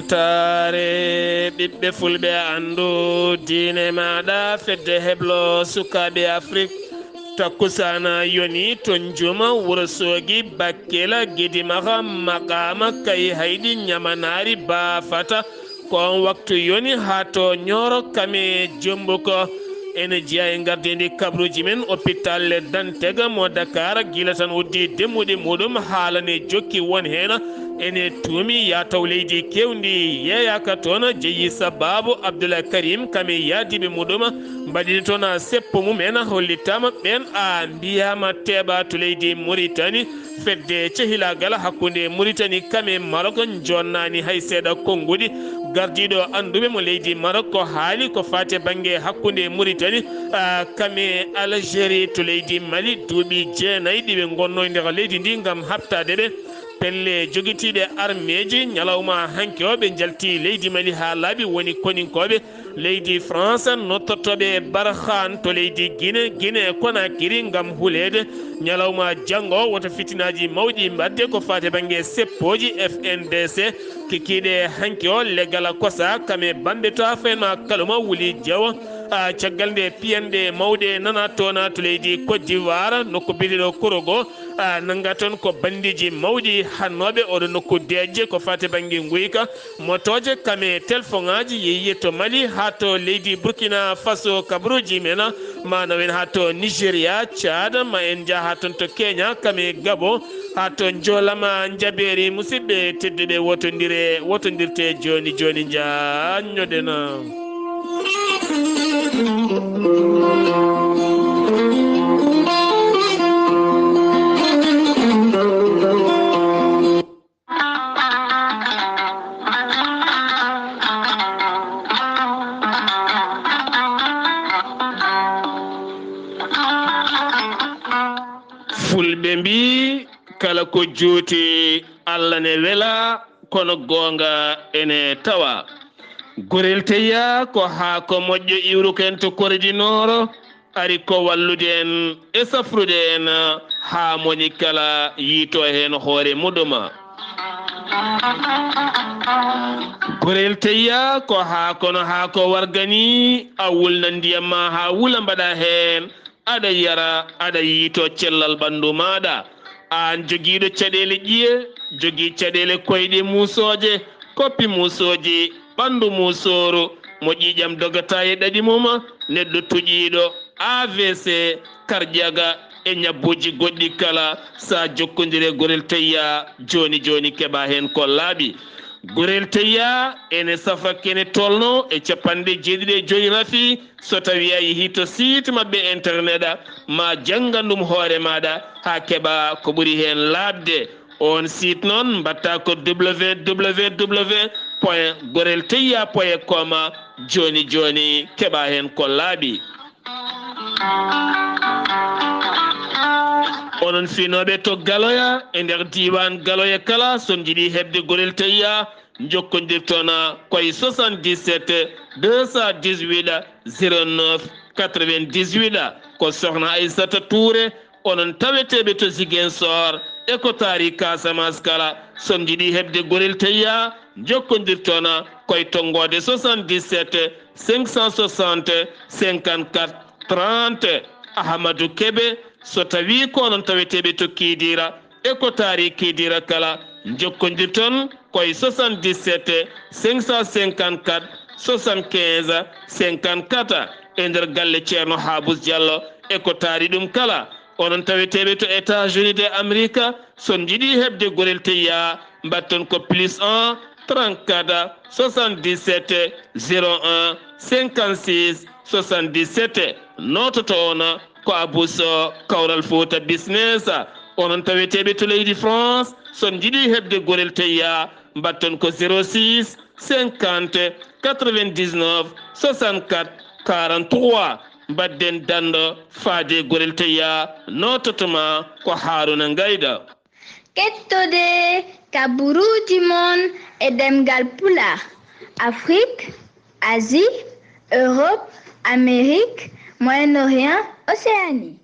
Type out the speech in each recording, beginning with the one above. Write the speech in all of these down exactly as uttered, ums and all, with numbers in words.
Taare ɓiɓɓe fulɓe, anndu diine maaɗa, fedde heblo sukaaɓe Afrik. Takkusaana yoni to Njuma, Wuro Soogi, Bakkela, Gedimaxa, Maqaama, Kayhayɗi, Ñamanaari, Baafata. Ko on waktu yoni haa to Ñooro Kame Jombuko. Ene jeyaa e ngardiindi kabruuji men, Hôpital Le Dantec mo Dakar, gila tan uddi demmuɗe muɗum, haala ne jokki won heen ene tuumi yaataw leydi keewndi yeeyaaka toon, jeyi sabaabu Abdoulaye Karim Kame yaadiiɓe muɗum mbaɗini toon seppo mum en, hollitaama ɓeen a mbiyaama teeɓa to leydi Mauritanie. Fedde cehilaagal hakkunde Mauritanie Kame Maroc jonnaani hay seeɗa konnguɗi. Gardiiɗo annduɓe mo leydi Maroc ko haali ko faati bannge hakkunde Mauritanie, ah, Kame Algérie to leydi Mali, duuɓi jeenayi ɗi ɓe ngonnoo e nder leydi ndi ngam haɓtaade ɓe. Pelle jogitiiɗe armeeji ñalawma hanki o ɓe njalti leydi Mali haa laaɓi, woni koninkooɓe leydi France nottotooɓe Barkhane to leydi Guinée, Guinée Conakry ngam huleede. Ñalawma janngo woto fitinaaji mawɗi mbaɗde ko faati bannge seppooji F N D C. Kikiiɗe hanki o leggal kosa Kame Bambe to Afenma Kaluma wuli jewo. A caggal nde piyanɗe mawɗe nana toona to leydi Côte d'Ivoire, nokku biyeteeɗo Korogo, a nannga toon ko banndiiji mawɗi hannooɓe oɗo nokku deeƴde ko faati bannge nguyka. Motooje Kame, telfoŋaaji yeeyi to Mali haa to leydi Burkina Faso, kabaruuji men ma nawen haa to Nigeria, Tchad, ma en njah haa toon to Kenya, Kame Gabo, haa to Njolama Njabeeri. Musidɓe tedduɓe, wotondire, wotondirte jooni jooni, njaanñoɗen. Fulɓe mbii, kala ko juuti, Allah ne wela, kono goonga ene tawa. Gorel Teyya ko haako moƴƴo iwruken to Kore du Nord, ari ko wallude en e safrude en haa moni kala yiito heen hoore muɗum. Gorel Teyya ko haako no haako warga ni, a wulna ndiyam ma haa wula, mbaɗa heen, aɗa yara, aɗa yiito cellal ɓanndu maaɗa. Aan jogiiɗo caɗeele ƴiye, jogii caɗeele koyɗe muusooje, koppi muusooji, ɓanndu muusooru, mo ƴiiƴam dogata e ɗaɗi mum, neɗɗo tuƴiiɗo A V C, karƴaga e ñabbuuji goɗɗi kala, sa jokkondire Gorel Teyya jooni jooni, keɓa heen ko laaɓi. Gorel Teyya ene safa kene tolno e capanɗe jeeɗiɗi e joyi rafi. So tawi a yehi to site maɓɓe internet, ma janngan ɗum hoore maɗa haa keɓa ko ɓuri heen laaɓde. On site noon mbatta ko w w w point gorel teyya point com. Jooni jooni keɓa heen ko laaɓi. Onon finooɓe to Galoya, e nder diiwaan Galoya kala, so on njiɗi heɓde Gorel Teyya, njokkondirton koye soixante-dix-sept deux cent dix-huit zéro neuf quatre-vingt-dix-huit. Ko Sokhna Aissata Touré, onon taweteeɓe to Ziguinchor e ko taari Casamance kala. So on njiɗi heɓde Gorel Teyya, njokkondirton koye tonngoode soixante-dix-sept cinq cent soixante cinquante-quatre trente. Ahmadou Kébé, so tawi ko onon taweteeɓe to Kidira e ko taari Kidira kala, njokkondirton koye soixante-dix-sept cinq cent cinquante-quatre soixante-quinze cinquante-quatre, e nder galle Ceerno Habous Diallo e ko taari ɗum kala. Onon taweteeɓe to États-Unis de Amérique, so on njiɗi heɓde Gorel Teyya, mbatton ko plus un trente-quatre soixante-dix-sept zéro un cinquante-six soixante-dix-sept. Noototo on ko Abou Sow, Kawral Fouta Business. Onon taweteeɓe to leydi France, so on njiɗi heɓde Gorel Teyya, mbatton ko zéro six cinquante quatre-vingt-dix-neuf soixante-quatre quarante-trois. Mbaɗden danndo faade Gorel Teyya, noototo ma ko Haruna Ngayda. Kettode kaburuuji mon e ɗemngal Pulaar, Afrik, Asie, Europe, Amérique, Moyen-Orient, Océanie.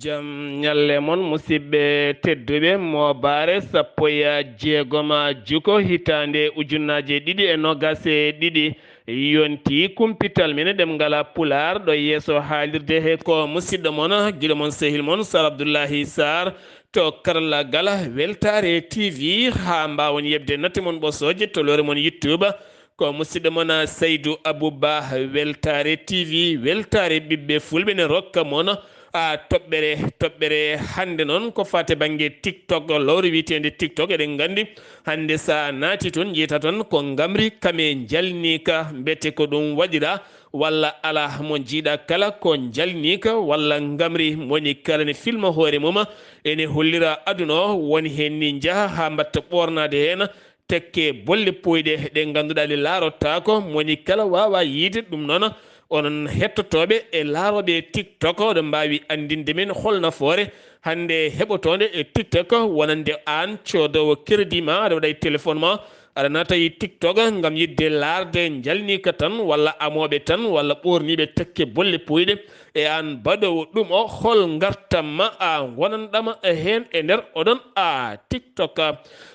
Jam ñalle mon, musidɓe tedduɓe. Moobaare sappo e jeegom juko, hitaande ujunnaaje ɗiɗi e noogaas e ɗiɗi yonti. Kumpital men e ɗemngal Pulaar ɗo yeeso haalirde he ko musidɗo mon, giɗo mon, sehil mon, Sar Abdullahi Sar, to karallagal Weltaare T V. Haa mbaawon yeɓde natte mon ɓosooje to loore mon YouTube, ko musidɗo mon, a, Saydu Abuba, Weltaare T V, weltaare ɓiɓɓe Fulɓe, ne rokka mon, a, toɓɓere, toɓɓere hannde noon ko faati bannge TikTok, lowre wiyeteende TikTok. Eɗen nganndi hannde so a naati toon, njiyata toon ko ngamri kame njalniika, mbete ko ɗum waɗira walla alaa, mo njiiɗa kala ko njalniika walla ngamri, mo woni kala ne filma hoore mum, ene hollira aduna o, woni heen ni njaha haa mbaɗta ɓoornaade heen tekke bolle pooyɗe ɗe ngannduɗaa ɗe laarotaako, mo woni kala waawa yiide ɗum. Noon, onon hettotooɓe e laarooɓe TikTok, oɗon mbaawi anndinde min hol nafoore hannde heɓotoonde e TikTok, wonande aan coodoowo crédit ma, aɗa waɗa e téléphone ma, aɗa naata e TikTok ngam yiɗde laarde njalniika tan, walla amooɓe tan, walla ɓoorniiɓe tekke bolle pooyɗe, e aan baɗoowo ɗum o, hol ngartam ma, a wonanɗama heen e nder oɗon, a, TikTok.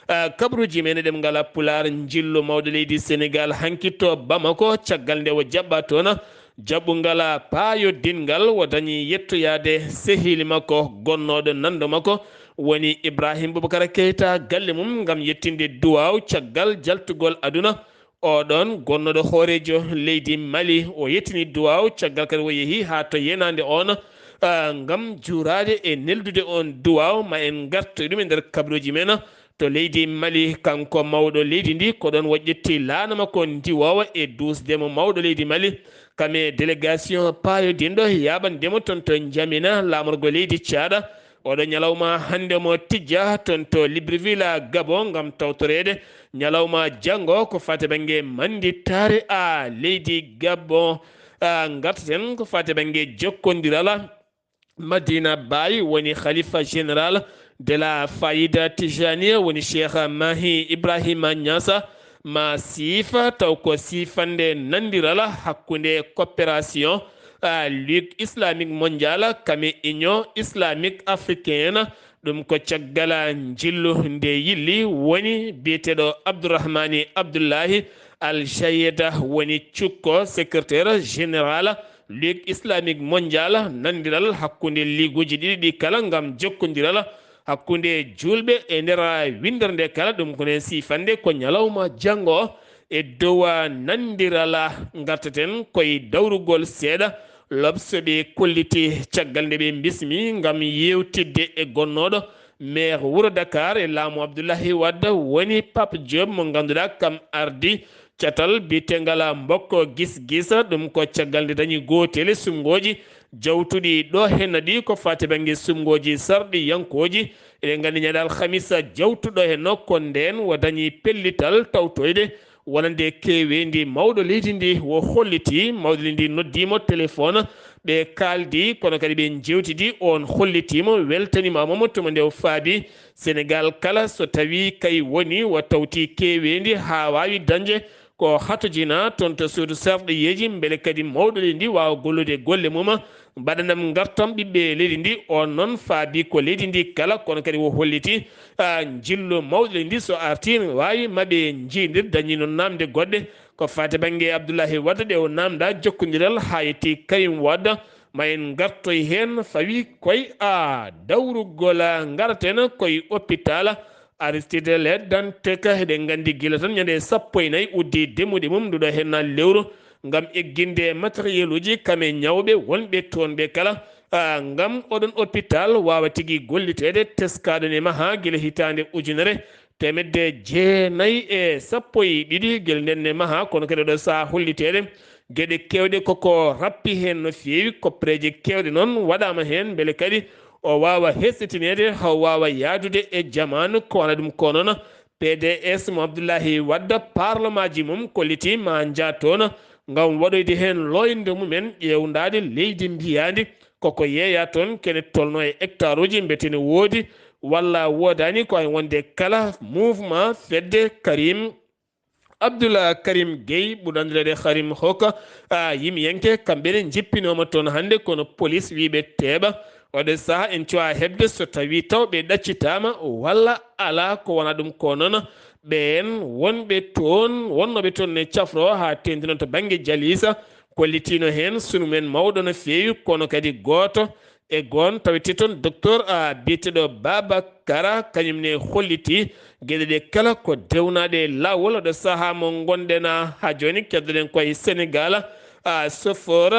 A, kabaruuji men e ɗemngal Pulaar, njillu mawɗo leydi Senegaal hanki to Bamako, caggal nde o jaɓɓa toon jaɓɓungal paayoɗinngal, o dañi yettoyaade sehil makko, gonnooɗo nanndo makko, woni Ibrahim Boubacar Keita, galle mum ngam yettinde duwaaw caggal jaltugol aduna. Oɗon gonnooɗo hooreejo leydi Mali, o yettini duwaaw caggal kadi o yehi haa to yenaande oon, ah, ngam juuraade e neldude oon duwaaw. Ma en ngartoy ɗum e nder kabaruuji men. To leydi Mali, kanko mawɗo leydi ndi, ko ɗoon o ƴetti laana makko ndiwoowa e duusde mo mawɗo leydi Mali, kame délégation paayodinɗo yaaɓande mo toon to Njamina, laamorgo leydi Caada. Oɗo ñalawma hannde mo tijja toon to Libreville, Gabon, ngam tawtoreede ñalawma janngo ko faati bannge mannditaare, a, leydi Gabon. A, ngartaten ko faati bannge jokkondiral. Madina Baye woni Khalifa général de la Fayda Tijaniya, woni Cheikh Mahi Ibrahima Niassa, ma siifa taw ko siifande nanndiral hakkunde coopération, a, Ligue Islamique Mondiale, kame Union Islamique Africaine. Ɗum ko caggal njillu nde yilli, woni biyeteeɗo Abdourahmani Abdullahi Al Jayeda woni cukko, secrétaire général Ligue Islamique Mondiale, nanndiral hakkunde liiguuji ɗiɗi ɗi kala ngam jokkondiral hakkunde juulɓe e nder winndere nde kala. Ɗum ko nen siifande ko ñalawma janngo. E dow nanndiral ngartaten koye dawrugol seeɗa. L'Obs ɓe kolliti caggal nde ɓe bismi ngam yewtidde e gonnooɗo maire wuro Dakar e laamu Abdoulaye Wade, woni Pape Diop, mo ngannduɗaa kam ardi catal biyetengal Mbokko Gis Gis. Ɗum ko caggal nde dañi gootel e suɓngooji jawtuɗi ɗo henna ɗi ko faati bannge suɓngooji sarɗiyankooji. Eɗen nganndi ñande alhamisa jawtuɗo henno ko ndeen o dañi pellital tawtoyde wonande keeweendi mawɗo leydi ndi. O holliti mawɗo leydi ndi, noddiimo téléphone, ɓe kaaldi, kono kadi ɓe njewtidi. Oon hollitiimo, weltaniima mo tuma nde o faabi Senegaal kala, so tawii kay woni o tawti keeweendi haa waawi dañde ko hatojinaa toon to suudu sarɗiyeeji, mbele kadi mawɗo leydi ndi waawa gollude golle mum, mbaɗanam ngartam ɓiɓɓe leydi ndi. Oon noon faabi ko leydi ndi kala, kono kadi o holliti, a, njillu mawɗo leydi ndi so artii, waawi ma ɓe njiindir. Dañi noon naamnde goɗɗe ko faati bannge Abdoulaye Wade, ɗe o naamnda jokkondiral haa yetti Karim Wade. Ma en ngartoy heen, fawi koye, a, dawrugol, ngaraten koye hôpital Aristide Le Dantec. Eɗen nganndi gila tan ñande sappo e nayi uddi demuɗe mum nduɗo henna lewru ngam egginde matériel uji kame ñawɓe wonɓe toon ɓe kala, a, ngam oɗon hôpital waawa tigi golliteede, teskaaɗo ne maha gila hitaande ujunere teemedde jeenayi e sappo e ɗiɗi, gila nden ne maha, kono kadi oɗo saha holliteede geɗe keewɗe koko rappi heen no feewi, koppereeje keewɗe noon waɗaama heen, mbele kadi o waawa hesɗitineede, haa o waawa yahdude e jamaanu. Ko wona ɗum ko noon, P D S mo Abdoulaye Wade, parlement ji mum kolliti ma njaa toon ngam waɗoyde heen looyde mumen, ƴeewndaade leydi mbiyaandi koko yeeya toon, kene tolno e hectare uji, mbete ne woodi walla woodaani, ko hay wonde kala mouvement fedde Karim Abdoul Karim Gueye, ɓurɗo anndireede Karim Hoka, a, yimiyanke, kamɓe ne njippinooma toon hannde, kono police wii ɓe teeɓa, Oɗo saha en cuwa heɓde so tawi taw ɓe ɗaccitaama walla alaa ko wona ɗum. Ko noon ɓeen wonɓe toon, wonnooɓe toon ne cafro haa teeŋti noon to bannge Jaliisa, kollitiino heen sunu men mawɗo no feewi, kono kadi gooto e goon tawete toon, docteur, a, biyeteeɗo Baaba Kara, kañum ne holliti geɗe ɗe kala ko dewnaaɗe laawol. Oɗo sahaa mo ngonɗen, a, haa jooni keddoɗen koye Senegaal, a, chauffeur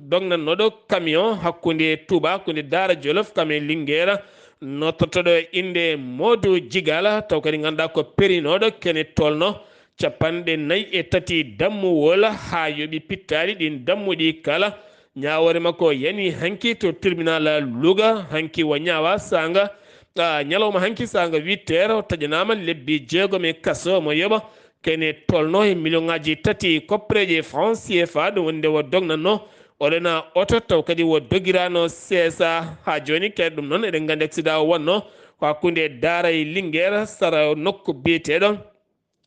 dognannooɗo camion hakkunde Touba, hakkunde Daara Jolof kam e Linguère, nodtortooɗo innde Modou Jigal, taw kadi ngannduɗaa ko perinooɗo kene tolno capanɗe nayi e tati dammuwol, haa yooɓi pittaali ɗin dammuɗi kala. Ñaawoore makko yani hanki to tribunal Louga, hanki o ñaawa saanga, a, ñalawma hanki saanga huit heures, o taƴanaama lebbi jeegom e kaso, mo yoɓa kene tolno e million ŋaaji tati koppereeje franc C F A, ɗum woni nde o dognanno oɗona oto, taw kadi o dogiraano seesa. Haa jooni kadi ɗum noon eɗen nganndi accident o wonno ko hakkunde Daara e Linguère, sara nokku biyeteeɗo,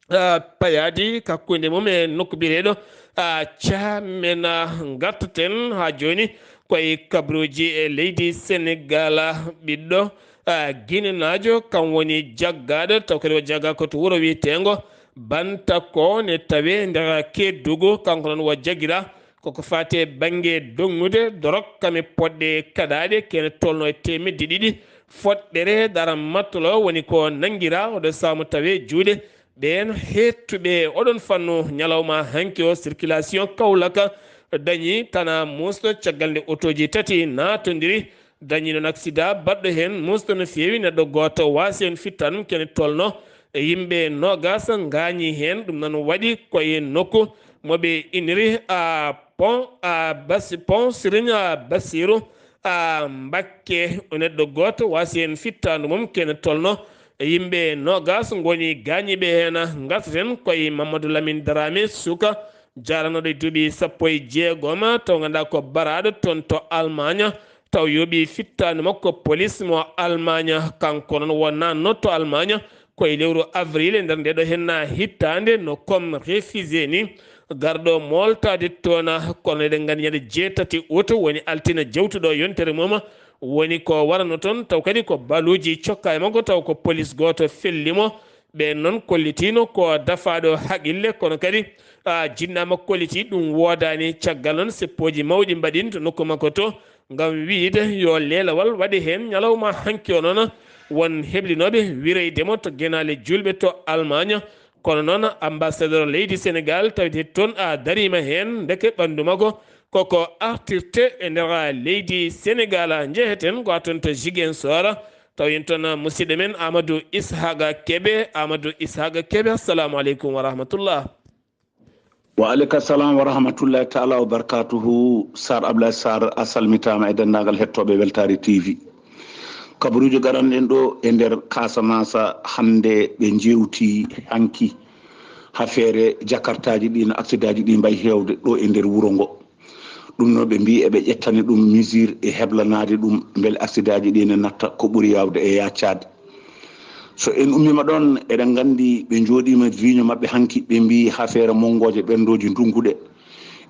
a, Payaadi, hakkunde mum e nokku biyeteeɗo, a, Thiamène. Ngartaten haa jooni koye kabaruuji e leydi Senegaal, ɓiɗɗo, a, Ginenaajo, kam woni jaggaaɗo, taw kadi o jaggaa ko to wuro wiyeteengo Bantako, ne tawee nder Kedougou, kanko noon o jagira koko faati e bannge doŋŋude dorog kam e poɗɗe kaɗaaɗe kene tolno e teemedde ɗiɗi. Foɗɗere dara mattolo woni ko nanngiraa oɗo sahaa mo tawee juuɗe ɓeen heettuɓe oɗon fannu. Ñalawma hanki o circulation Kaolack dañi tana muusto caggal nde otooji tati naatondiri, dañi noon accident baɗɗo heen muusto no feewi, neɗɗo gooto waasi heen fittanum kene tolno e yimɓe noogaas ngaañi heen. Ɗum noon waɗi koye nokku mo ɓe iniri a pont a Basi, pont Serigne a Bassirou a Mbakke, o neɗɗo gooto waasi heen fittaandu mum kene tolno e yimɓe noogaas ngoni gaañiiɓe heen. Ngartaten koye Mamadou Lamine Dramé, suka jaranooɗo e duuɓi sappo e jeegom, taw ngannduɗaa ko baraaɗo toon to Almaañ, taw yooɓi fittaandu makko polis mo Almaañ. Kanko noon wonnaanno to Almaañ ko e lewru avril e nder ndeɗo henna hittaande no comme réfugié ni, garɗo moltaade toon. Kono eɗen nganndi ñande jeetati août woni altine jewtuɗo yontere mum woni ko waranno toon, taw kadi ko baluuji cokka e makko, taw ko polis gooto felli mo. Ɓeen noon kollitiino ko dafaaɗo haqille, kono kadi, a, jinnaa makko kolliti ɗum woodaani. Caggal noon seppooji mawɗi mbaɗiino to nokku makko to, ngam wiyde yo leelawal waɗe heen ñalawma hanki o noon. Won heblinooɓe wireyde mo to genaale juulɓe to Almaañ, kono noon ambassadeur leydi Senegaal tawetee toon a dariima heen, ndeke ɓanndu makko koko artirte e nder leydi Senegaal. Njeheten ko haa toon to Ziguinchor, taw en toon musidɗo men Amadou Ishaqa Kebe. Amadou Ishaqa Kebe, assalamu aleykum wa rahmatullah. Wa aleyka salam wa rahmatullahi taala wa barakatuhu. Sar Ablaye Sar, a salmitaama e denndaangal hettooɓe Weltaare T V. Kabaruujo garanɗen ɗo e nder Kasamasa hannde ɓe jewti hanki hafeere jakartaaji ɗi no aksidaaji ɗi mbayi heewde ɗo e nder wuro ngo. Ɗum noon ɓe mbii eɓe ƴettani ɗum misir e heblanaade ɗum mbele aksidaaji ɗi ne natta ko ɓuri yaawde e yaacaade. So en ummiima ɗoon, eɗen nganndi ɓe njooɗiima viño maɓɓe hanki, ɓe mbii hafeere monngooje ɓenndooji ndunkuɗe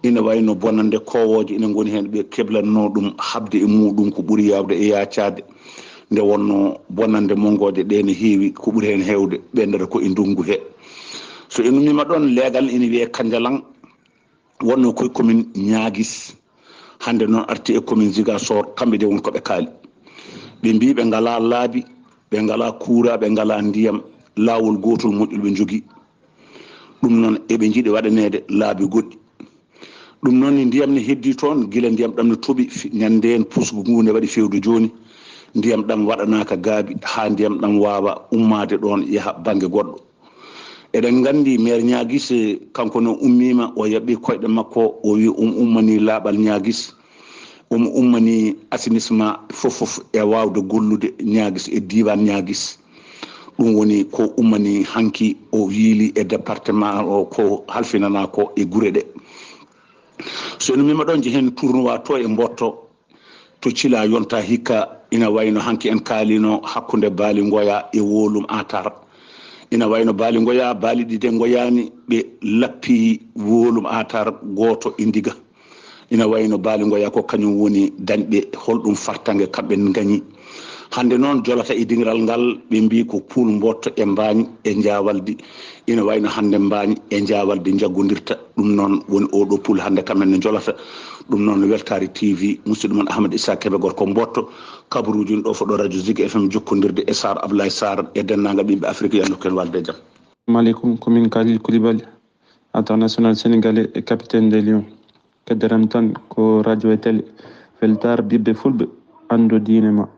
ina wayno bonannde koowooje ina ngoni heen, ɓe keblatnoo ɗum haɓde e muuɗum ko ɓuri yaawde e yaacaade. Nde wonnoo bonannde monngooje ɗe ne heewi, ko ɓuri heen heewde ɓeyndata ko e ndunngu he. So en ummiima ɗoon, leegal ina wiyee Kanjalang, wonnoo koye commune Niaguis. Hannde noon arti e commune Ziguinchor, kamɓe de won ko ɓe kaali. Ɓe mbii ɓe ngalaa laabi, ɓe ngalaa kuura, ɓe ngalaa ndiyam, laawol gootol moƴƴol ɓe njogii. Ɗum noon eɓe njiɗi waɗaneede laabi goɗɗi. Ɗum noon ni ndiyam ne heddii toon, gila ndiyam ɗam ne toɓi, fi-, ñande heen pusgu ngu ne waɗi fewde jooni. Ndiyam ɗam waɗanaaka gaabi haa ndiyam ɗam waawa ummaade ɗoon yaha bannge goɗɗo. Eɗen nganndi maire Niaguis, kanko no ummiima, o yaɓɓi koyɗe makko, o wi um ummanii laaɓal Niaguis, um ummanii assainissement fof fof e waawde gollude Niaguis e diiwaan Niaguis. Ɗum woni ko ummanii hanki o yiili e département o ko halfinanaa ko e gure ɗe. So en ummiima ɗoon, njehen tournoi to e Mboto, to Cila yonta hikka, ina wayno hanki en kaalino hakkunde Baali Ngoya e Wolum Atar. Ina wayno Baali Ngoya, baali ɗi de ngoyaani, ɓe lappi Wolum Atar gooto e ndiga. Ina wayi no Baali Ngoya ko kañum woni dañɓe holɗum fartaŋŋe kamɓe ngañi. Hannde noon jolata e diŋiral ngal, ɓe mbii ko Puul Mbootto e Mbaañ e Njaawaldi. Ina wayi no hannde Mbaañ e Njaawaldi njaggondirta. Ɗum noon woni oo ɗoo Puul hannde kam en ne jolata. Ɗum noon Weltaare T V, musidɗo mon Ahmed Issa Kebe gorko Mbootto, kabaruuji ɗo fof ɗo Radio Zik F M jokkondirde e Sarr Ablaye Sarr e denndaangal ɓiɓɓe Afrik, yo Allah hokku en walde e jam. Assalamu alaikum, ko min Khalil Koulibaly, international sénégalais et capitaine des Lions. Keddoram tan ko radio e télé, weltaare ɓiɓɓe fulɓe, anndu diine ma.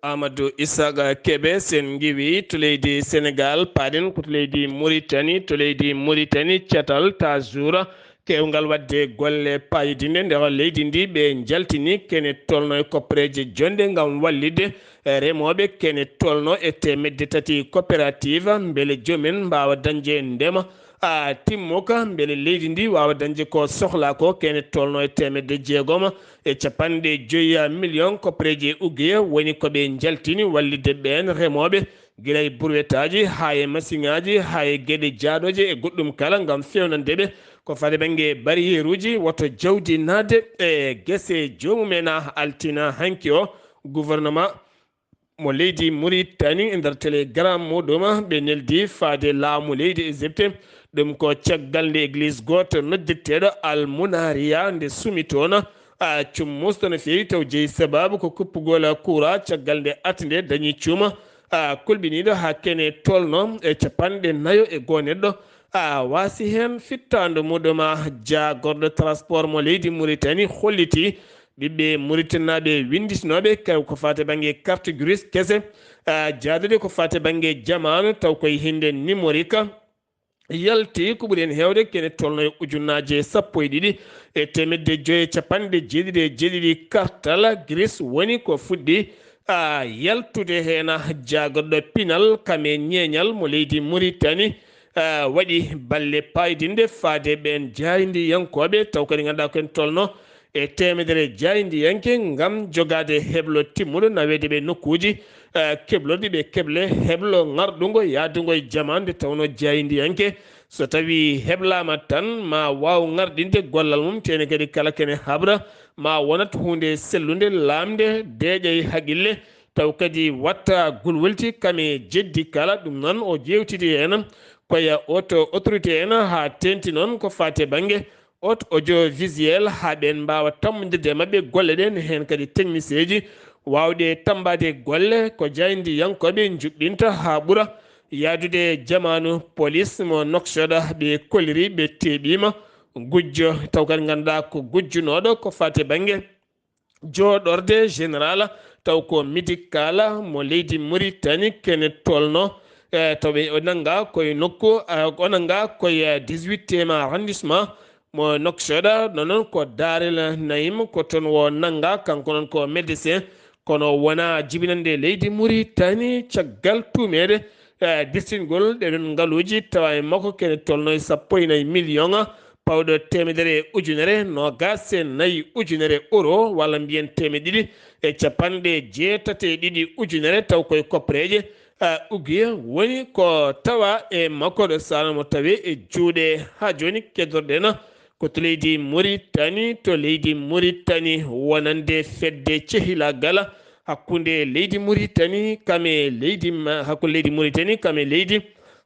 Amadou Isaaga Kebe, sen ngiwi to leydi Sénégal, paaɗen ko to leydi Mauritanie, to leydi Mauritanie, catal ta jour, keewgal waɗde golle paayodinɗe nder leydi ndi, ɓe njaltini kene tolno e koppereeje jonɗe ngam wallitde, eh, remooɓe, kene tolno e teemedde tati coopérative, mbele joomen mbaawa dañde ndema, a, timmoka, mbele leydi ndi waawa dañde ko sohla ko, kene tolno e teemedde jeegom e capanɗe joyi million koppereeje ugiya woni ko ɓe njaltini wallitde ɓeen remooɓe, gila e burwetaaji, haa e masiŋaaji, haa e geɗe jaaɗooje e goɗɗum kala ngam feewnande ɓe ko faade bannge barrière'uji woto jawdi naatde e gese joomum en. Altina hanki o, gouvernement mo leydi Mauritanie e nder télégramme muɗum ɓe neldi faade laamu leydi Égypte. Ɗum ko caggal nde église gooto noddirteeɗo Al Munariya nde sumi toon, a, cummusɗo no feewi taw jeyi sababu ko kuppugol courant caggal nde at nde dañi cuuma, a, kulɓiniiɗo haa kene tolno e capanɗe nayo e goo neɗɗo, a, waasi heen fittaandu muɗum. Jaagorɗo transport mo leydi Mauritanie holliti ɓiɓɓe Mauritanie naaɓe winnditinooɓe kaw ko faati bannge carte grise kese, a, jaadude ko faati bannge jamaanu taw koye hinde numérique yalti ko ɓuri heen heewde kene tolno e ujunnaaje sappo e ɗiɗi e teemedde joyi e capanɗe jeeɗiɗi e jeeɗiɗi kartal grise woni ko fuɗɗi, a, yaltude heen. Jaagorɗo pinal kam e ñeeñal mo leydi Mauritanie, a, waɗi balle paydinɗe faade ɓeen jaayndiyankooɓe taw kadi ngannduɗaa ko en tolno e teemedere jaayndiyanke ngam jogaade heblo timmuɗo naweede ɓe nokkuuji, eh, keblorɗi ɓe keble heblo ŋarɗungo yahdungo e jamaanu nde tawnoo jaayndiyanke so tawii heblaama tan ma waaw ŋarɗinde gollal mum, tene kadi kala kene habra ma wonat huunde sellunde, laamnde, deeƴa e haqille, taw kadi watta gulwelti kam e jeddi kala. Ɗum noon o ƴeewtidi heen koye auto autorité en haa teeŋti noon ko faati e bannge auto audiovisuel haa ɓeen mbaawa tammondirde e maɓɓe golle ɗe, ne heen kadi technicien ji waawde tammbaade golle ko jaayndiyankooɓe njuɓɓinta haa ɓura yahdude e jamaanu. Police mo Nouakchott ɓe kolliri ɓe teeɓiima gujjo taw kadi ngannduɗaa ko gujjunooɗo ko faati e bannge jooɗorde général taw ko médical mo leydi Mauritanie kene tolno, e taw ɓe o nannga koye nokku, e o nannga koye dix-huitième arrondissement mo Nouakchott, ɗo noon ko Darel Naim, ko toon o nannga, kanko noon ko médecin, kono wona jibinande leydi Mauritanie caggal tuumeede, e distingol ɗe ɗon ngaluuji tawa e makko kene tolno e sappo e nayi million, pawɗo teemedere e ujunere noogaas e nayi ujunere euro, walla mbiyen teemedde ɗiɗi e capanɗe jeetati e ɗiɗi ujunere, taw koye koppereeje, a, ugiye woni ko tawa e makko ɗo saano mo tawi e juuɗe haa jooni. Keddorɗen ko to leydi Mauritanie, to leydi Mauritanie wonande fedde cehilaagal hakkunde leydi Mauritanie kam e leydi Ma-, hakkunde leydi Mauritanie kam e leydi,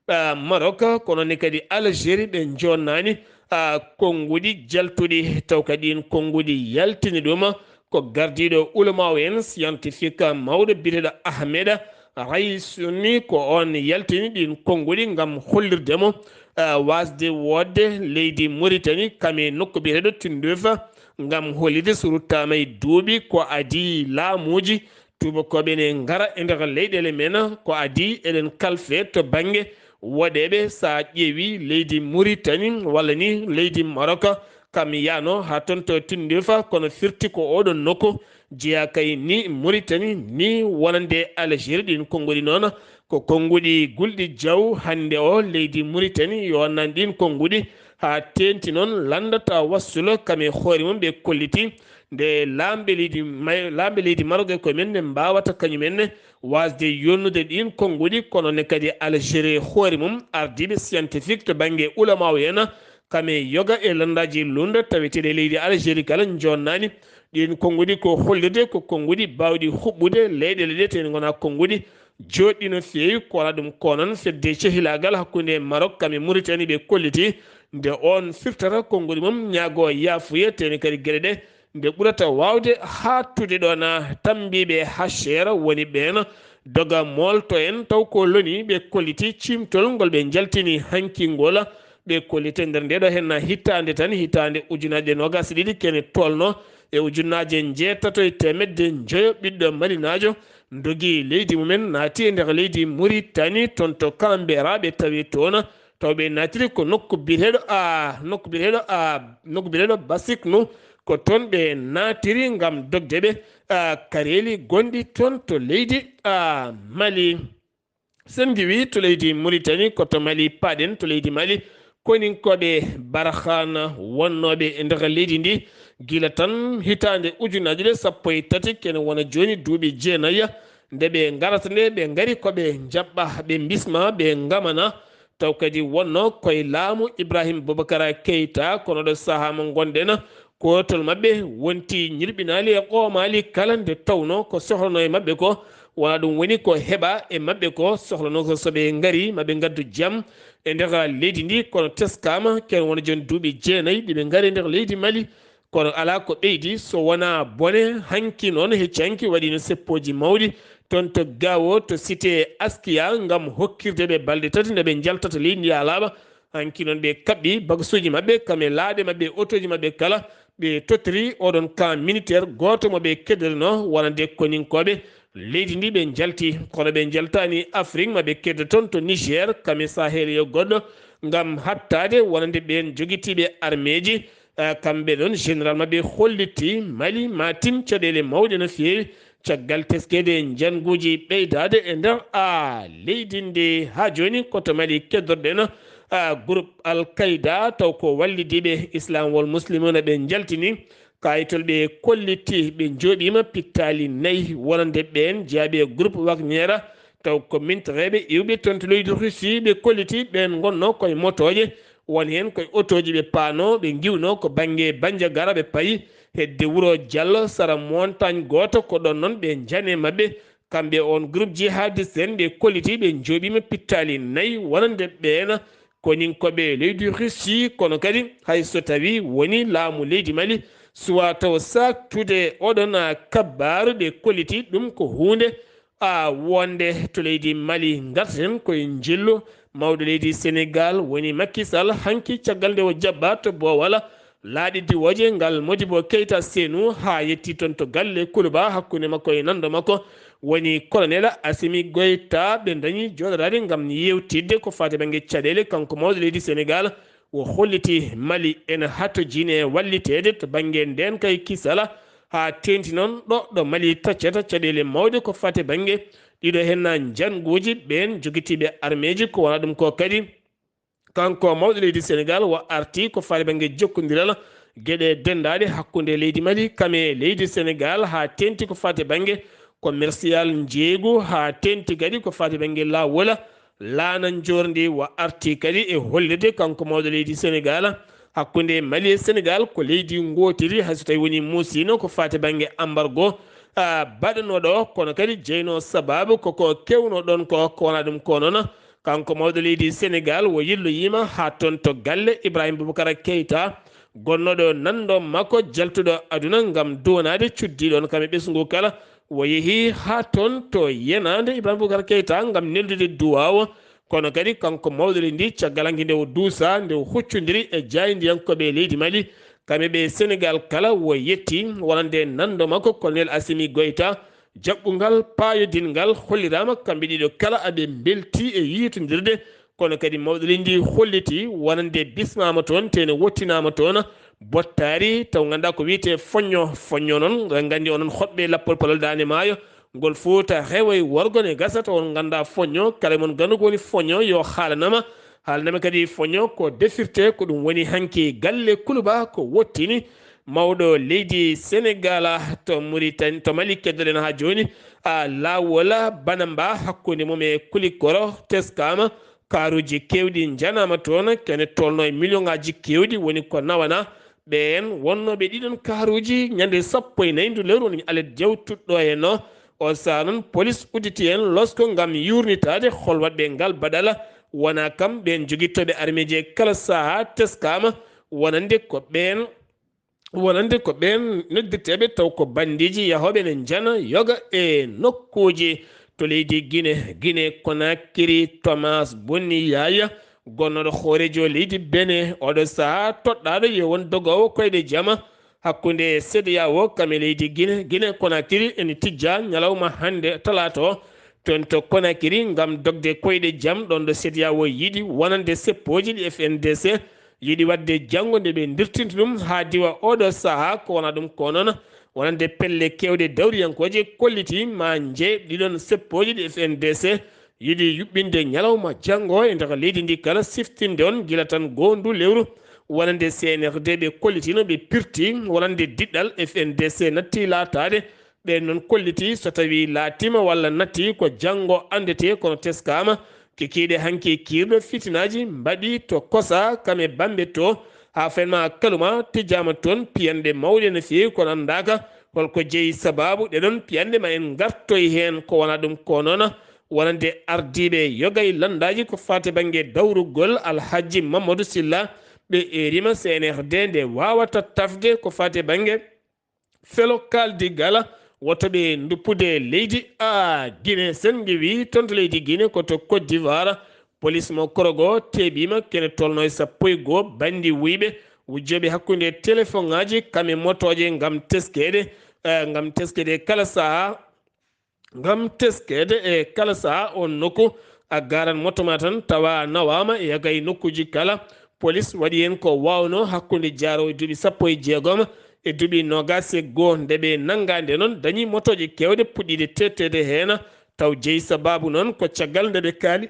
a, Maroc, kono ne kadi Algérie ɓe jonnaani, a, konnguɗi jaltuɗi. Taw kadi ɗiin konnguɗi yaltini ɗum ko gardiiɗo ulamaawo en, scientifique mawɗo biyeteeɗo Ahmed Raïsouni, ko oon yaltini ɗiin konnguɗi ngam hollirde mo, a, waasde woodde leydi Mauritanie kam e nokku biyeteeɗo Tindouf ngam hollirde so ruttaama e duuɓi ko adii laamuuji tuubakooɓe ne ngara e nder leyɗeele men, ko adii eɗen kalfe to bannge woɗeeɓe. So a ƴeewi leydi Mauritanie walla ni leydi Maroc, kam yaano haa toon to Tindouf, kono firti ko oɗon nokku jeyaa kay ni Mauritanie ni wonande Algérie. Ɗiin konnguɗi noon ko konnguɗi gulɗi jaw. Hannde o leydi Mauritanie yo nan ɗiin konnguɗi haa teeŋti noon lanndata wassulo kam e hoore mum. Ɓe kolliti nde laamɓe leydi May-, laamɓe leydi Maroc e koye men ne mbaawata kañum en ne waasde yonnude ɗiin konnguɗi, kono ne kadi Algérie hoore mum, ardiiɓe scientifique to bannge ulamaawo en kam e yoga e lanndaaji luulnde taweteeɗi e leydi Algérie kala, njonnaani. Ɗiin konnguɗi ko hollirde ko konnguɗi baawɗi huɓɓude leyɗeele ɗe, tawi ngona konnguɗi jooɗɗi no feewi. Ko alaa ɗum ko noon, fedde cehilaagal hakkunde Maroc kam e Mauritanie ɓe kolliti nde oon firtata konnguɗi mum, ñaago yaafuya, tawi kadi geɗe ɗe nde ɓurata waawde haattude ɗoon, tammbiiɓe H C R woni ɓeen, doga moolto en taw ko loni ɓe kolliti ciimtol ngol ɓe njaltini hanki ngol. Ɓe kolliti e nder nde ɗo heen hitaande tan, hitaande ujunaaje noogaas e ɗiɗi, kene tolno e ujunnaaje njeetato e teemedde njoyo ɓiɗɗo malinaajo, ndogi leydi mumen, naati e nder leydi Mauritanie, toon to Canberra ɓe tawi toon, taw ɓe naatiri ko nokku biyeteeɗo a, nokku biyeteeɗo a, nokku biyeteeɗo Basiknu, ko toon ɓe naatiri ngam dogde ɓe, a, kareeli gonɗi toon to leydi, a, Mali. Sen ngiwi to leydi Mauritanie, ko to Mali paaɗen, to leydi Mali, koninkooɓe Barkhane wonnooɓe e nder leydi ndi gila tan hitaande ujunaaji ɗe sappo e tati, kene wona jooni duuɓi jeenayi, nde ɓe ngarata nde, ɓe ngari ko ɓe njaɓɓa, ɓe mbisma, ɓe ngamana, taw kadi wonno koye laamu Ibrahim Boubacar Keita, kono ɗo sahaa mo ngonɗen, kootol maɓɓe wonti ñirɓinaali e qoomaali kala nde tawno ko sohlano e maɓɓe ko, wona ɗum woni ko heɓa e maɓɓe ko sohlano ko so ɓe ngari ma ɓe ngaddu jam e nder leydi ndi, kono teskaama ken wona jooni duuɓi jeenayi ɗi ɓe ngari e nder leydi Mali, kono alaa ko ɓeydi so wonaa bone. Hanki noon, hecci hanki waɗiino seppooji mawɗi toon to Gao, to cité Askia, ngam hokkirde ɓe balɗe tati nde ɓe njaltata leydi ndi haa laaɓa. Hanki noon ɓe kaɓɓi bagasuuji maɓɓe, kam e laaɗe maɓɓe, otooji maɓɓe kala. Ɓe tottiri oɗon camp militaire gooto mo ɓe keddorinoo wonande koninkooɓe leydi ndi. Ɓe njalti, kono ɓe njaltaani Afrik, ma ɓe keddo toon to Niger, kam e Sahel yo goɗɗo, ngam haɓtaade wonande ɓeen jogitiiɓe armeeji. Eh, kamɓe ɗoon, général maɓɓe holliti Mali ma tin caɗeele mawɗe no feewi, caggal teskeede njannguuji ɓeydaade e nder, a, leydi ndi. Haa jooni ko to Mali keddorɗen, a, groupe Al Qaeda, taw ko wallidiiɓe Islam wal Muslimuna ɓe njaltini kaayitol, ɓe kolliti ɓe njooɓiima pittaali nayi wonande ɓeen jeyaaɓe e groupe Wagner, taw ko mintireeɓe iwɓe toon to leydi Russie. Ɓe kolliti ɓeen ngonnoo koye motooje, won heen koye otooji ɓe paanoo, ɓe ngiwnoo ko bannge Bandiagara ɓe payi, hedde wuro Diallo, sara montagne gooto, ko ɗoon noon ɓe njani e maɓɓe. Kamɓe oon groupe jihadiste en, ɓe kolliti ɓe njooɓiima pittaali nayi wonande ɓeen koninkooɓe leydi Russie, kono kadi hay so tawii woni laamu leydi Mali suwaa taw saaktude oɗon, a, kabbaaru, ɓe kolliti ɗum ko huunde, a, wonde to leydi Mali. Ngarten koye njillu mawɗo leydi Sénégal woni Macky Sall, hanki caggal nde o jaɓɓaa to boowal laaɗe diwooje ngal Modibo Keita Senu, haa yetti toon to galle Kuluba hakkunde makko e nanndo makko woni colonel Assimi Goïta. Ɓe ndañi jooɗoraade ngam yeewtidde ko faati bannge caɗeele. Kanko mawɗo leydi Sénégal, o holliti Mali ene hatojini e walliteede to bannge ndeen kay kisala, haa teeŋti noon ɗo, ɗo Mali taccata caɗeele mawɗe ko faati bannge ɗiɗo heen njannguuji ɓeen jogitiiɓe armeeji. Ko wona ɗum ko kadi, kanko mawɗo leydi Sénégal o arti ko faati bannge jokkondiral geɗe denndaaɗe hakkunde leydi Mali kam e leydi Sénégal, haa teeŋti ko faati bannge commercial njeeygu, haa teeŋti kadi ko faati bannge laawol, laana njoorndi. O arti kadi e hollirde kanko mawɗo leydi Sénégal, hakkunde Mali e Sénégal ko leydi ngootiri, hay so tawii woni muusiino ko faati bannge embargo, a, baɗanooɗo, kono kadi jeynoo sabaabu ko ko kewnoo ɗoon ko, ko wona ɗum ko noon. Kanko mawɗo leydi Sénégal o yilloyiima haa toon to galle Ibrahim Boubacar Keita, gonnooɗo nanndo makko jaltuɗo aduna ngam duwanaade cuddiiɗo on kam e ɓesngu kala. O yehi haa toon to yenaande Ibrahim Boubacar Keita ngam neldude duwaaw. Kono kadi kanko mawɗo leydi ndi, caggal hanki nde o duusa, nde o huccondiri e jaayndiyankooɓe leydi Mali, kam e ɓe Sénégal kala, o yetti wonande nanndo makko colonel Assimi Goïta. Jaɓɓungal paayodinngal holliraama, kamɓe ɗiɗo kala aɓe mbelti e yiitondirde. Kono kadi mawɗo leydi ndi holliti wonande bismaama toon, te ne wottinaama toon bottaari, taw nganndaa ko wiyetee foñño. Foñño noon, eɗen nganndi onon hoɗɓe lappol palol Daande Maayo, ngol Fuuta rewo e worgo ne gasa, taw on nganndaa foñño, kala e mon ganndungu ko woni foñño, yo haalanama. Haalanama kadi foñño ko defirtee, ko ɗum woni hanki galle Kuluba ko wottini mawɗo leydi Sénégal to Mauritanie, to Mali keddoɗen haa jooni, a, laawol Banamba hakkunde mum e Kulikoro teskaama. Kaaruuji keewɗi njanaama toon, kene tolno e miliyoŋaaji keewɗi woni ko nawana ɓeen wonnooɓe ɗiɗon kaaruuji ñande sappo e nayi ndu lewru woni alet jawtuɗo heen o. O sahaa noon, polis udditi heen losko ngam yuurnitaade hol waɗɓe ngal baɗala. Wonaa kam, ɓeen jogittooɓe armeeji e kala sahaa teskaama wonande ko ɓeen, wonande ko ɓeen noddirteeɓe taw ko banndiiji yahooɓe ne njana yoga e nokkuuji to leydi Gine. Gine Konakiri, Thomas Boni Yaya, gonnooɗo hooreejo leydi Bene, oɗo sahaa toɗɗaaɗo yo won dogoowo koyɗe jama hakkunde CEDEAO kam e leydi Gine. Gine Konakiri ene tijja ñalawma hannde talaata o toon to Konakiri ngam dogde koyɗe jam, ɗoon ɗo CEDEAO yiɗi wonande seppooji ɗi F N D C yiɗi waɗde janngo nde ɓe ndirtinta ɗum haa diwa oɗo sahaa. Ko wona ɗum ko noon, wonande pelle keewɗe dawriyankooje kolliti ma nje ɗiɗon seppooji ɗi F N D C yiɗi yuɓɓinde ñalawma janngo e nder leydi ndi kala, siftinde on gila tan goondu lewru. Wonande C N R D ɓe kollitino ɓe pirti, wonande diɗɗal F N D C natti laataade. Ɓeen noon kolliti so tawi laatiima walla natti ko janngo anndetee, kono teskaama kikiiɗe hanki kiirɗo fitinaaji mbaɗi to Kosa kam e Bambe to, haa fenma Kaluma tijjaama toon piyanɗe mawɗe no feewi, kono anndaaka holko jeyi sabaabu ɗe ɗoon piyanɗe. Ma en ngartoy heen ko wona ɗum ko noon, wonande ardiiɓe yoga e lanndaaji ko faati bannge dawrugol Alhaji Mamadou Silla, ɓe eerima C N R D nde waawata tafde ko faati bannge felo kaaldigala, woto ɓe nduppude leydi. A Gine, sen ngewi toon to leydi Gine ko to Côte d'Ivoire, polis mo Korogo teeɓiima kene tolno e sappo e goo banndi wuyɓe wujjooɓe hakkunde telefoŋaaji kam e motooje ngam teskeede, eh, ngam teskeede kala sahaa, ngam teskeede e kala sahaa oon nokku. A gaaran moto ma tan tawa nawaama e yaga e nokkuuji kala. Polis waɗi heen ko waawnoo hakkunde jaaroowo e duuɓi sappo e jeegom e duuɓi noogaas e goo. Nde ɓe nanngaa nde noon, dañi motooje keewɗe puɗɗiiɗe teetteede heen. Taw jeyi sabaabu noon ko caggal nde ɓe kaali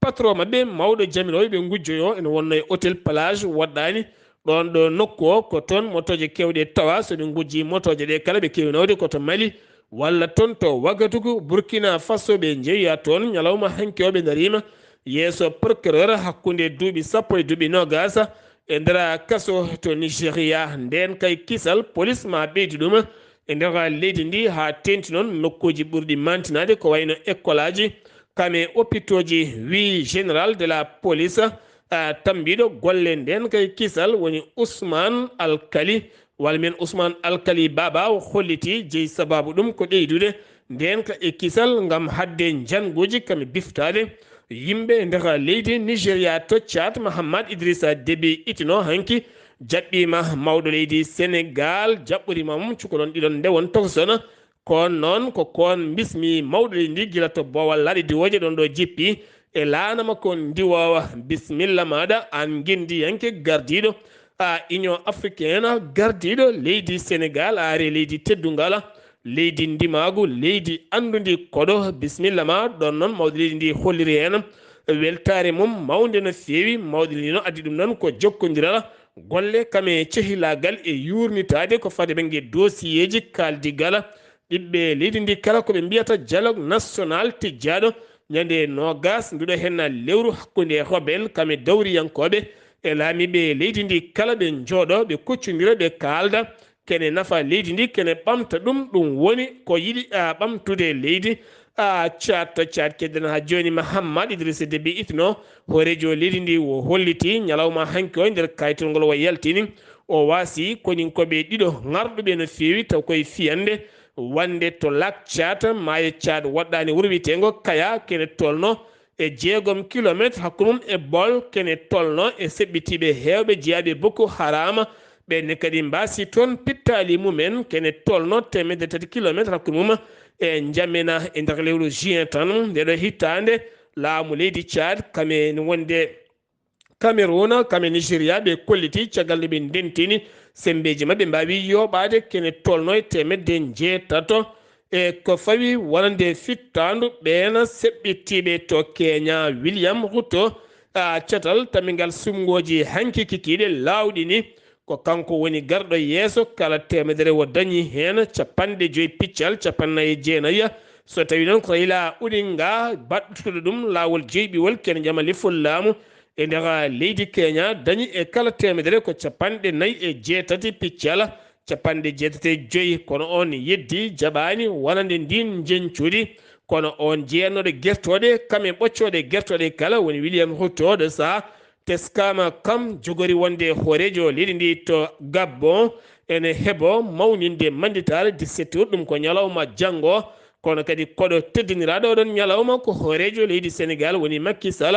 patron maɓɓe mawɗo jamirooɓe ɓe ngujjoyoo ene wonnoo e hôtel Plage woɗɗaani. Ɗoon ɗo nokku o ko toon motooje keewɗe tawa. So ɓe ngujjii motooje ɗe kala, ɓe keewi nawde ko to Mali walla toon to Wagadugu, Burkina Faso, ɓe njeeya toon. Ñalawma hanki o ɓe ndariima yeeso procureur hakkunde duuɓi sappo e duuɓi noogaas e nder kaso to Nigeria. Ndeen kay kisal, polis ma ɓeydu ɗum e nder leydi ndi haa teeŋti noon nokkuuji ɓurɗi maantinaade ko wayno ekkolaaji, kam e opitooji, wii général de la police, a, tammbiiɗo golle ndeen kay kisal woni Ousmane Alkali, walla mbiyen Ousmane Alkali Baba. O holliti jeyi sabaabu ɗum ko ɓeydude ndeen ka e kisal ngam haɗde njannguuji kam e biftaade yimɓe e nder leydi Nigeria. To Tchad, Mahamat Idrissa Déby Itno hanki jaɓɓiima mawɗo leydi Senegal, jaɓɓoriima mum cukalon ɗiɗon nde won tokosona. Koon noon ko koon mbismi mawɗo leydi ndi gila to boowal laaɗe diwooje ɗoon ɗo jippi e laana makko ndiwoowa. Bisimilla maaɗa aan ngenndiyanke gardiiɗo a Union Africaine, gardiiɗo leydi Senegal, a ari leydi teddungal, leydi ndimaagu, leydi anndundi koɗo. Bisimilla ma. Ɗoon noon mawɗo leydi ndi holliri heen weltaare mum mawnde no feewi. Mawɗo leydi noon addi ɗum noon ko jokkondiral golle kam e cehilaagal e yuurnitaade ko fade bannge dossier ji kaaldigal ɓiɓɓe leydi ndi kala ko ɓe mbiyata dialogue national tijjaaɗo ñande noogaas nduɗo heen lewru hakkunde rebel kam e dawriyankooɓe e laamiiɓe leydi ndi kala, ɓe njooɗo ɓe kuccondira ɓe kaalda kene nafa leydi ndi, kene ɓamta ɗum. Ɗum woni ko yiɗi a ɓamtude leydi a Tchad. To Tchad kedden haa jooni, Mahamat Idrissa Déby Itno, hooreejo leydi ndi, o holliti ñalawma hanki o e nder kayitol ngol o yaltini, o waasi koninkooɓe ɗiɗo ŋarɗuɓe no feewi taw koye fiyande wonde to Lac Tchad, maayo Tchad, woɗɗaani wuro wiyeteengo Kaya, kene tolno e jeegom kilometre hakkunde mum e Bol, kene tolno e seɓɓitiiɓe heewɓe jeyaaɓe Boko Haram. Ɓenne kadi mbaasi toon pittaali mumen, kene tolno teemedde tati kilometre hakkunde mum e Njamena e nder lewru juin tan ndeɗo hitaande. Laamu leydi Tchad kam e wonde Cameroun, kam e Nigeria, ɓe kolliti caggal nde ɓe ndentini semmbeeji maɓɓe mbaawi yooɓaade kene tolno e teemedde njeetato. E ko fawi wonande fittaandu ɓeen seɓɓitiiɓe to Kenya, William Ruto, a, catal tammingal suɓngooji hanki kikiiɗe laawɗini, ko kanko woni garɗo yeeso kala teemedere, o dañi heen capanɗe joyi piccal capanɗe nayi e jeenayi. So tawi noon ko Raila Odinga baɗɗutuɗo ɗum laawol jeyɓiwol ken jama lefol laamu e nder leydi Kenya, dañi e kala teemedere ko capanɗe nayi e jeetati piccal capanɗe jeetati e joyi. Kono on yeddi, jaɓaani wonande ndin njeñcudi. Kono on jeyannoɗo gertooɗe, kam e ɓoccooɗe gertooɗe kala, woni William Ruto, ɗo saha teskaama kam jogori wonde hooreejo leydi ndi to Gabon, ene heɓo mawninde mannditaare dix-sept août, ɗum ko ñalawma janngo. Kono kadi koɗo teddiniraaɗo oɗon ñalawma ko hooreejo leydi Senegal, woni Macky Sall,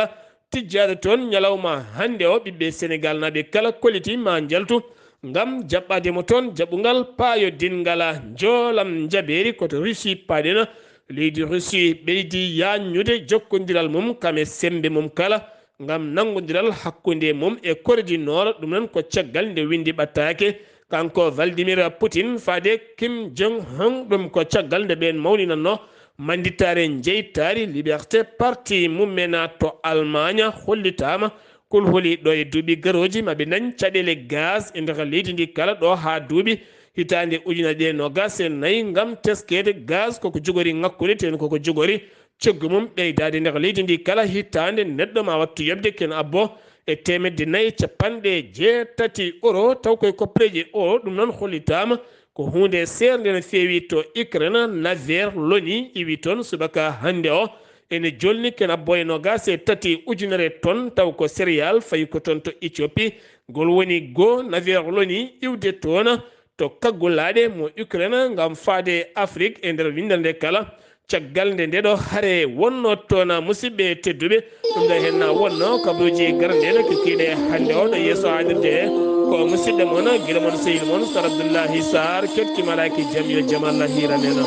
tijjaade toon ñalawma hannde o. Ɓiɓɓe Senegal naaɓe kala kolliti ma njaltu ngam jaɓɓaade mo toon jaɓɓungal paayo dinngal njoolam njabeeri. Ko to Russie paaɗen. Leydi Russie ɓeydi yaajnude jokkondiral mum kam e semmbe mum kala ngam nanngondiral hakkunde mum e Corée du Nord. Ɗum noon ko caggal nde winndi ɓattaake kanko Vladimir Putin faade Kim Jong Un. Ɗum ko caggal nde ɓeen mawninanno mannditaare njeytaari Liberté Parti mum'en to Almaaña. Hollitaama kulhuli ɗo e duuɓi garooji ma ɓe ndañ caɗeele gaz e nder leydi ndi kala ɗo haa duuɓi hitaande ujunere ɗiɗi e noogas e nayi ngam teskeede gaz koko jogori ŋakkude, teen koko jogori coggu mum ɓeydaade nder leydi ndi kala hitaande. Neɗɗo ma wattu yoɓde ken abbo e teemedde nayi e capanɗe jeetati euro, taw koye koppereeji euro. Ɗum noon hollitaama ko huunde seernde no feewi to Ukraine. Naveer Loni iwi toon subaka hannde o, ene jolni ken abbo e noogas e tati ujunere ton, taw ko céréale fayi ko toon to Éthiopie. Ngol woni goo naveer Loni iwde toon to kaggulaaɗe mo Ukraine ngam faade Afrik e nder winndere nde kala. Caggal nde ndeɗo hare wonno toon, musidɓe tedduɓe, ɗum ɗo hen na wonno kabaruuji garɗe no kikiiɗe hannde o ɗo yeeso haalirde he. Ko musidɗo mon, gila mon, sehil mon, Sar Abdullahi Sar, keɗki malaaki jam, yo jam Allah hiiran en.